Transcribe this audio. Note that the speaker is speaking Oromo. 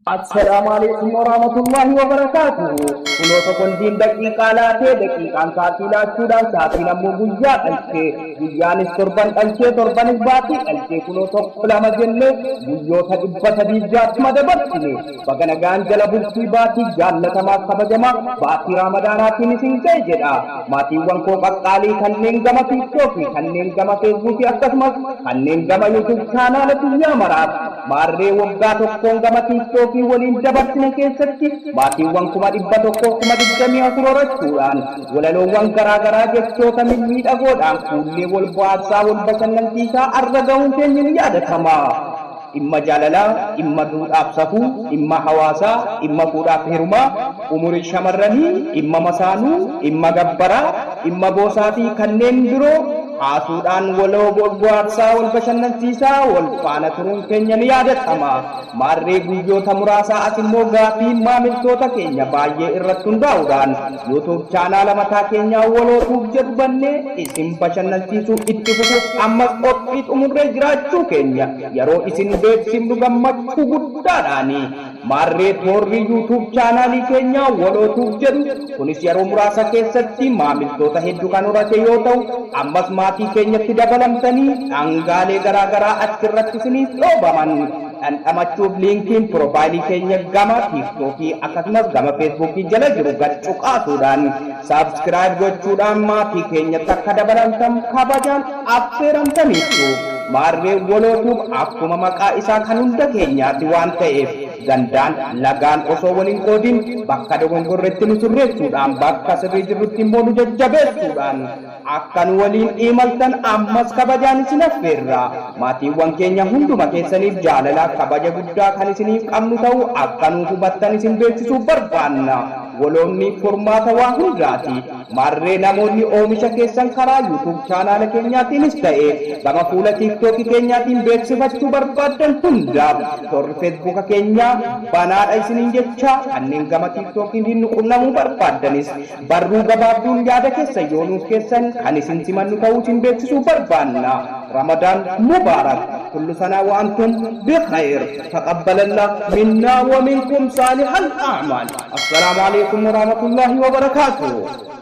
Assalaamu alaikum warahmatullahi wabarakaatuhu. Kunoo sekondiin daqiiqaa laatee, daqiiqaan sa'aatii laachuudhaan, sa'aatiin ammoo guyyaa dhalchee, guyyaanis torban dhalchee, torbanis baatii dhalchee, kunoo tokko lama jennee guyyoota 360 dabarsine. Baga nagaan jala bultii baatii jaallatamaaf kabajamaa baatii Raamadaanaatiin isin ga'e jedha. Maatiiwwan koo qaqqaalii kanneen gama Tiiktookii, kanneen gama Feesbuukii, akkasumas kanneen gama YouTube chaanaala kiyyaa maraaf. Maarree waggaa tokkoon gama Tiiktookii waliin dabarsine keessatti maatiiwwan 124,000 horachuudhaan, walaloowwan garaa garaa jechoota mimmiidhagoodhaan kuullee wal bohaarsaa, wal bashannansiisaa arra gahuun keenya ni yaadatama. Dhimma jaalalaa, dhimma duudhaaf safuu, dhimma hawaasaa, dhimma fuudhaaf heerumaa, umurii shamarranii, dhimma masaanuu, dhimma gabbaraa, dhimma boosaa fi kanneen biroo haasuudhaan waloo bohaarsaa, wal bashannansiisaa wal faana turuun keenya ni yaadatama. Maarree guyyoota muraasaa as immoo gaafii maamiltoota keenya baay'ee irratti hundaa'uudhaan YouTube chaanaala mataa keenyaa Walootuuf jedhu bannee isin bashannansiisuu itti fufuuf ammas qophii xumurree jiraachuu keenya yeroo isin beeksifnu gammachuu guddaadhaani. Maarree toorri YouTube chaanaalii keenyaa Walootuuf jedhu kunis yeroo muraasa keessatti maamiltoota hedduu kan horate yoo ta'u, ammas maatii keenyatti dabalamtanii dhangaalee garaa garaa achirratti isiniif dhoobaman dhandhamachuuf liinkiin piroofaayilii keenya gama Tiiktookii akkasumas gama Feesbuukii jala jiru gad cuqaasuudhaan subscribe gochuudhaan maatii keenyatti akka dabalamtan kabajaan affeeramtaniittu. Maarree Walootuuf akkuma maqaa isaa kan hunda keenyaati waan ta'eef, gandaan lagaan osoo waliin qoodin bakka dogongorretti nu sirreessuudhaan, bakka sirrii jirrutti immoo nu jajjabeessuudhaan akka nu waliin imaltan ammas kabajaan isin affeerra. Maatiiwwan keenya hunduma keessaniif jaalala kabaja guddaa kan isiniif qabnu ta'uu akka nuuf hubattan isin beeksisuu barbaanna. Waloonni furmaata waa hundaati. Maarree namoonni oomisha keessan karaa YouTube chaanaala keenyaatiinis ta'e gama fuula Tiiktookii keenyaatiin beeksifachuu barbaaddan hundaaf toorri Feesbuuka keenyaa banaadha isiniin jecha, kanneen gama Tiiktookiin nu qunnamuu barbaaddanis barruu gabaabduun yaada keessan yoo nuuf keessan kan isin simannu ta'uu isin beeksisuu barbaanna. Ramadaan Mubaarak! Kullu sanaa wa antum bikhayr. Taqabbalallah minnaa wa minkum saalihal a'maal. Assalaamu alaikum warahmatullahi wabarakaatuh.